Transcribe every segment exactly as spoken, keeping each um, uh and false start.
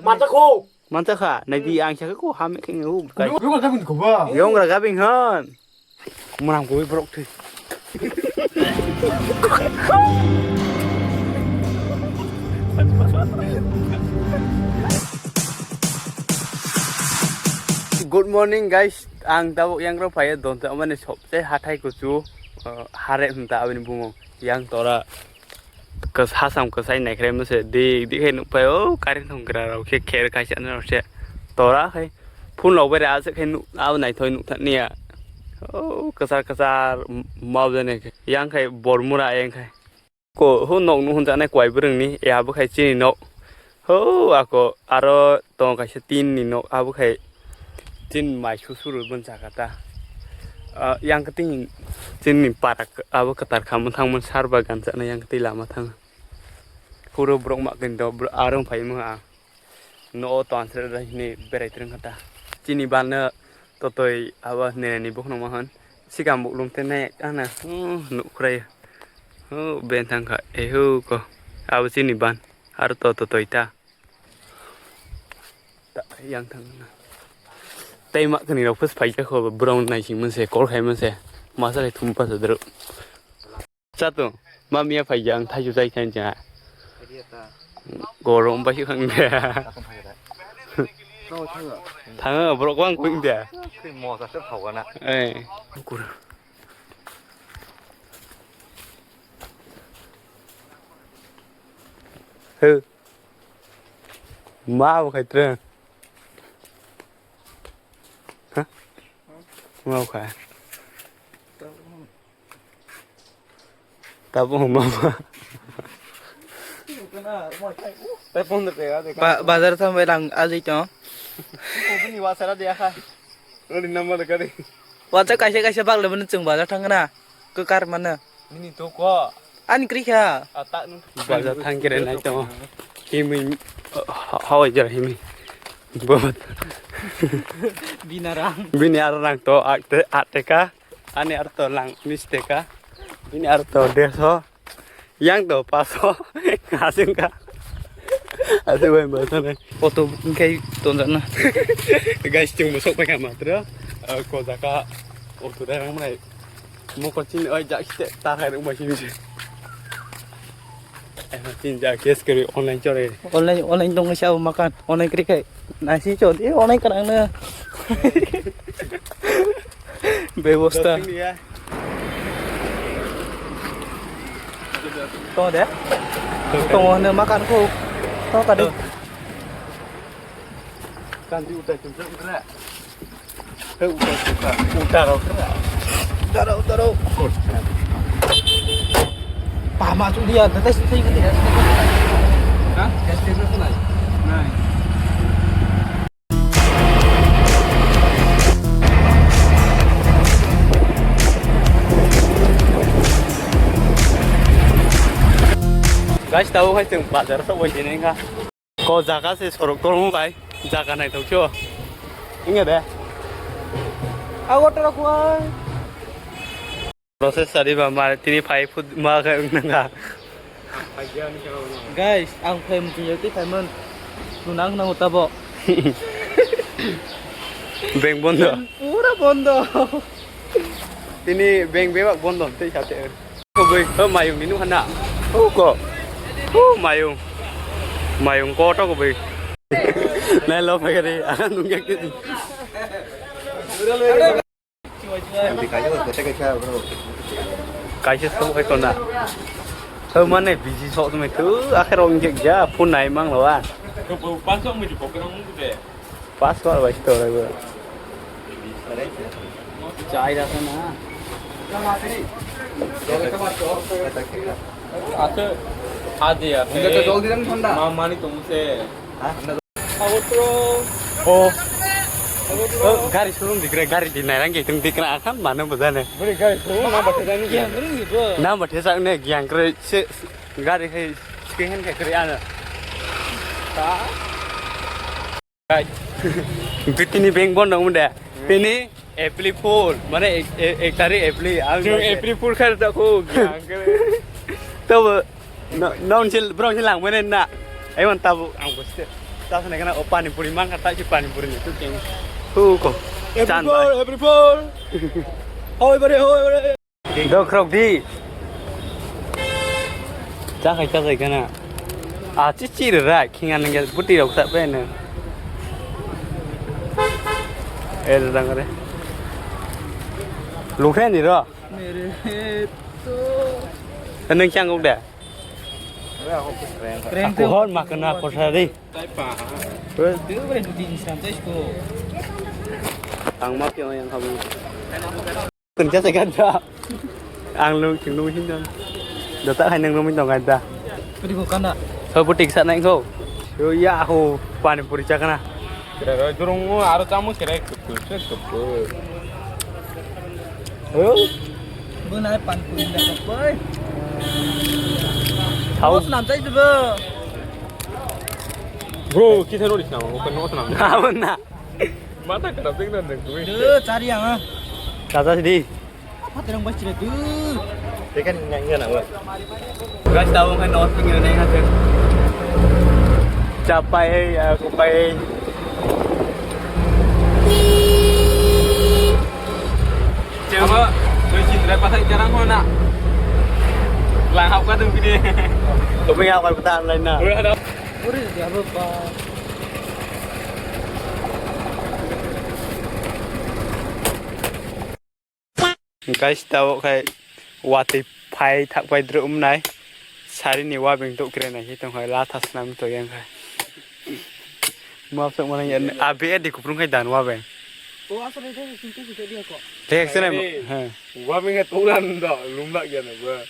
Mata ko. Mata kha, nai di ang sakha ko ham khe ngu kai. Yo, yo, yo, yo, yo. Yong ra gabing han. Murang bui borok thwi. Good morning, guys. Ang tabuk yang rok phai don ta mani sobse hathai kuchu, uh, hare hwnta aboni bumung. Yang tora Kos-, hasam kwsai naikhe mase dik dik khe nukphai o, current thong gra rok khe kher kaisa no se tora khai phone rok bai aswk khai nuk, abo naithok nukthar niya. O kwchar kwchar m-, mao jani khe. Yang khai Bormura yang khai. Ko ho nok nu hwnjaknai kwai bwrwngni, e abo khai chini nok. Ho ako aro tongo kaisa tin ni nok, abo khai tin mai susuru bun jaga ta. Ah, yang khe tin chini para abo kwtar kha mwthang mun sar bagan chana yang khe lama thang. Puro borok ma kendo aro phai ma ang. No o ton sre hini berai treng kha ta. Chini ban no totoi abo nene ni bokno ma hwn. Sikam bo lum te nai ana, uh, nuk khrai. Ho ben thang kha, e ho ko. Abo chini ban. Aro to, to, toita. Ta, yang thang na. Tei ma kani rok phus phai kha ko, brown nai sing mase, kol khai mase. Masa le thum pa sa dro. Cha to, ma miya phai yang thai ju jai thai ja. Gorom ba hi khang de. Thang borok wang kuing de. Mo sa se phau na. Eh. Kur. He. Ma bo khai tre. Ha? Ma bo khai. Tabo ma ma. Ba-, bazar thambai lang ajai tong. Bini wasara dia kha. Ori nama dekari. Wacha kaisa kaisa bagle mani chwng bazar thangna. Kwkar mano. Nini to ko. Ani kri kha. Ata nu. Bazar thang kere nai to. Himwi, ha-, hawai jar himwi. Bot. Bina rang. Bini aro rang to akte ateka. Ani aro to lang unis teka. Bini aro to derso. Yang to paso. Asing ka. Asing bai bazar nai. Auto booking khai tonjakna. Guys, chwng bo sok paikha matro. Ah, ko jaka auto driver manai. Mokol chini oi jak site ta khai rok bai sini. Eh, chini jak case kari online chore. Online, online tong sa makan. Online kri khai. Nasi chon. Eh, online kanang na. Bebosta. Dos sini ya. Tong de? Tong hwnwi ma kan kho. Tong ka di. Kan di utai tum tum kra. He utai tum kra. Utai ro kra. Utai ro, utai ro. Pa ma chu dia, da tai su thai ka dia. Ha? Gas station nai. Nai. Guys, tabo khai chwng bazar sok bai tini wngkha. Ko jaga se sorok tolmo bai, jaga naithok se o. Wngya de? Agartala kuai. Process sari ba ma tini phai phut ma khe wng nang kha. Guys, ang phai muchung ya twi phaimon. Nunang nang tabo. Bank bondo. Pura bondo. Tini bank bebak bondo tei sate. Ko bui, o mayung ni nukha na. O ko. O mayung. Mayung ko to ko bui. Nai lo phai kari, akan nungyak tini. Kaisa sok hai kona. Hau mane busy sok tu mai tu akhir ong jek ja phone nai mang lawa. Pas sok mi di pokok nang tu de. Pas sok bai sto rai bo. Chai da na. Acha, adi ya. Enggak jol di dalam thanda. Ma mani tong se. Hah? O. O, gari showroom dikre, gari di nairang ge tong dikra akan mana bujane. Beri gari showroom nama bata jani. Nama bata jani giang kre se gari hai seken hai kre ana. Ta. Bitini bank bondo munda. Tini April fool, mane ek, ek, ek tarik April. Ang April fool kar ta ko giang kre. Tabo. No, no, unsil, bro, unsil lang mene na. Ai man tabu ang boste. Tasa naikana o pani puri mangkha, taisi pani puri ni tu keng. Hu ko. Every Chan floor, bai. Every floor. Hoi bare, hoi bare. Dokrok di. Chakhai chakhai kana. A chichi ra khinga nangya buti rok sa pe no. Eh, dang re. Lungkhe ni ro. Mere to. Nang chang uk de. Kreng Aku hor makna khosari. Ang ma phi yang kamu. Kunja segan da. Ang lu ching lu hin dan. Data hai nang lu min dong da. Pudi ko kana. Ho butik sa nang ko. Yo ya ho pani puri chakana. Kira kira jurung aro chamu kira kuku kuku. Ho. Bunai pan puri da ko. Thau. Bos nam chai tu. Bro, kita nulis nama, bukan nulis nama. Apa na? Mata kena pengen dan gue. Duh, cari yang ah. Kata sedih. Apa terang bas cina duh. Dia kan nyanyi anak gua. Guys, tahu kan nulis pengen naik aja. Capai ya, kupai. Apa? Kau cinta pasang jarang kau nak. Lang hap kau tu gini. Kau punya apa kau tak lain nak? Uri, dia apa, Pak? Guys, tao khai watwi phai thak phai drum nai. Sari ni wabeng tok kre nai, hitong khai latha snam to yang khai. Map sok mana yan, A B A di kuprung khai dan wabeng. O asal itu sih itu dia kok. Thek sene. Hai, ha. Wabeng tulan do, lumlak ya na ba.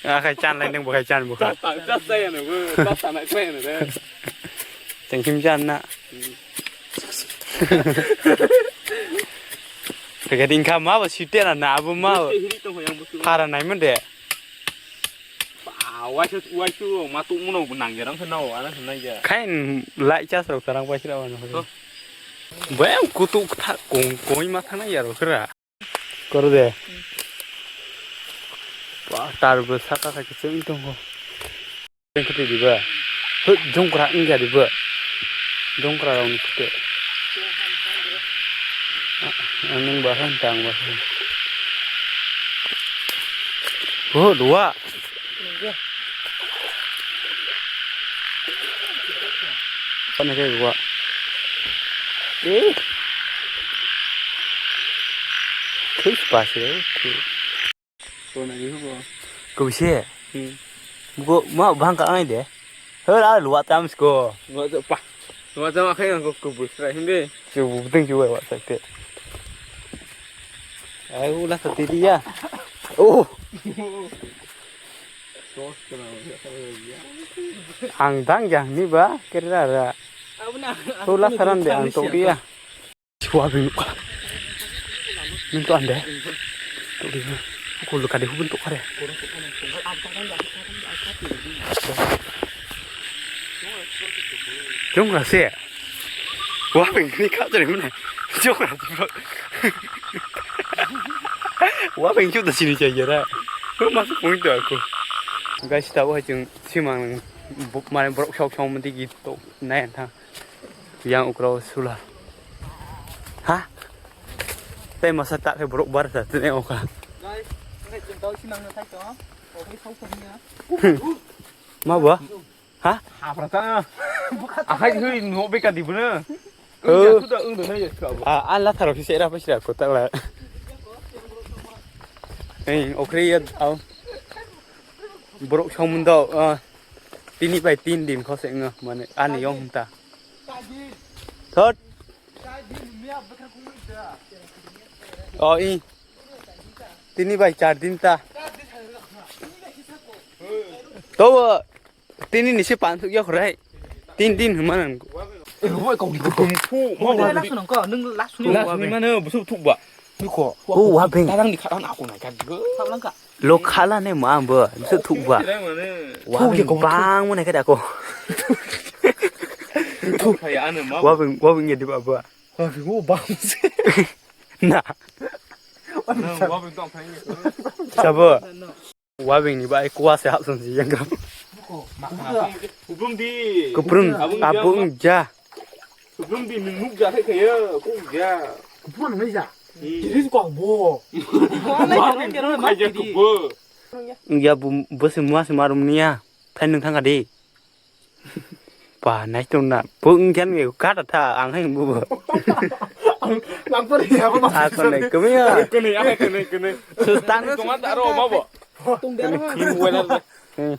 A khai chan lai nang bo khai chan bo kha. Chas chas ya na ba, chas na ya na. Tengkim chan na. Pegadi ingkha ma bo site na na abo ma bo. Site hiri tong yang busu. Phara nai mande. Ba, waisa, waisa, ma tu muno nang jarang khe nao, ana khe nang ja. Khain lai chas rok tarang bai sira wano. Ho. Bayang kutu kha kong koi ma thana yaro kra. Koro de. Ba, tar bo saka kha kiching tongo. Tengkhe twi diba. Hut, jongkra wngya diba. Jongkra rokni phuto. Ang nung ba han tang ba han. Hut, wa. Pane ke wa. Eh. Thik pa se, thik. Kobise? Hmm. Buko ma bang ka ai de. Hera luwa tam sko. Luwa pa. Luwa jama khai ko ko busra hinde. Chu bu ding chu wa sa te. Ai u la sa ti dia. Oh. Ang dang jang ni ba kera ra. Abuna. Hula saran de ang to dia. Wa beng nukha. Nung to ande. To di. Ko lo kade hubun to kare. Jong ra se. Wa beng ni ka jare mune. Jong ra. Wa beng chu da sini chai jara. Ko mas point to aku. Guys, ta wa jeng simang mane borok sok sok mati gi to nai antha. Yang ukra o sula. Ha? Tei masa tak khe borok bar sa tene oka. Guys, ngai chwng tau sinang na thai to. Oke, sau ko niya. Ma bo? Ha? Hapra ta. Akhai hui no be ka di bune. Oh. Ung da, ung da, nai ya ka. Ah, ala tharo khe sera pa sira ko tak la. Ei, okre ya au. Borok song mun do, ah, tini bai tin din kho se ngo mane ani yong ta. Thot. O i. Tini bai char din ta. To tini ni se pan thuk yok rai. Tin din huma nang. Eh, wai kau di kau. Kung fu. Mau last nang ko, nung last nung. Last ni mana busuk thuk ba. Ni ko. Oh, wa beng. Tarang di kharan aku nai ka. Sab lang ka. Lo khala ne ma bo, bisa thuk ba. Wa beng bang mo ne ka da ko. Thuk ya ane ma. Wa beng, wa beng ya di ba ba. Wa beng mo bang se. Na. Wa beng tong phai. Sabo. Wa beng ni ba ai kwa se hap song si yang ka. Kuprum di. Kuprum abung ja. Belum di nung nuk ja khai kaya, kok ja. Kupon mai ja. Hmm. Jadi kok bo. Kok mai kok bo. Wngya bo, bo se mua se marum niya. Phai nwng thangkha di. Ba, nai tong na. Bo wngkha nw kata tha, ang hai bo bo. Ang, ang pori ya, bo. Ah, konai, kami ya. Konai, ah, konai, konai. Sustan. Tong aro ma bo. Tong dia. Kini mobile ar. Hmm.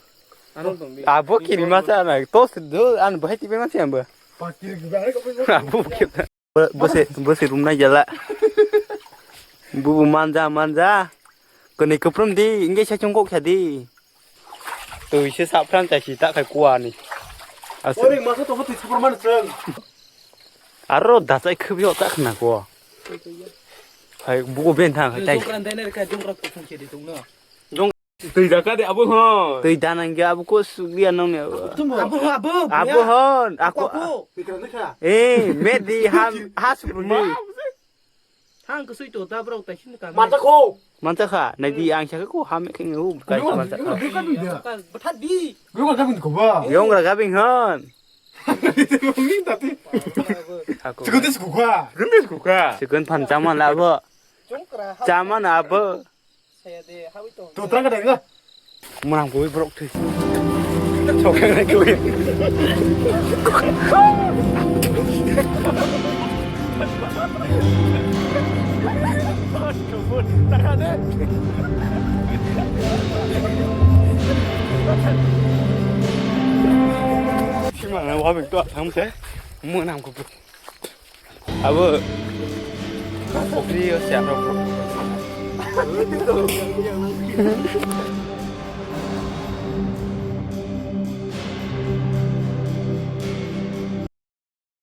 Aro tong di. Abo kini masa na. Tos do, an bahai tipe masa yang bo. Pakir gua ko. Abo kita. Bo-, bose, bose room nai jala. Bubu manja, manja. Kani kuprum di, ingge sa chungkok sa di. Tui se sapran chai si ta khai kuani. As- Ori, masa to tui sapran man seng. Aro da chai khub yo ta khna ko. Hai bugo ben thang khai tai. Jongkran dai na ka jongkran kupung se di tung no. Twi da ka de abo hon. Twi da nang ge abo ko su dia nang ne. Abo, abo, abo hon. Ako. Ako. Eh, me di ha, ha su ni. Thang ko sui to da bro ta shin ka. Mata ko. Mata kha, nai di ang sa ko ha me kheng u ka mata kha. Bata di. Gua ka bin ko ba. Yong ra ga bin hon. Ni tati. Ako. Sikun tis ko ka. Sikun tis ko ka. Sikun phan chama la bo. Chama na bo. To tang ka dai na. Mwnang bui borok thwi. Chokang na kwi. Sima na wa bek to thang se. Mwnang ko. Abo. Pokri o siya rok.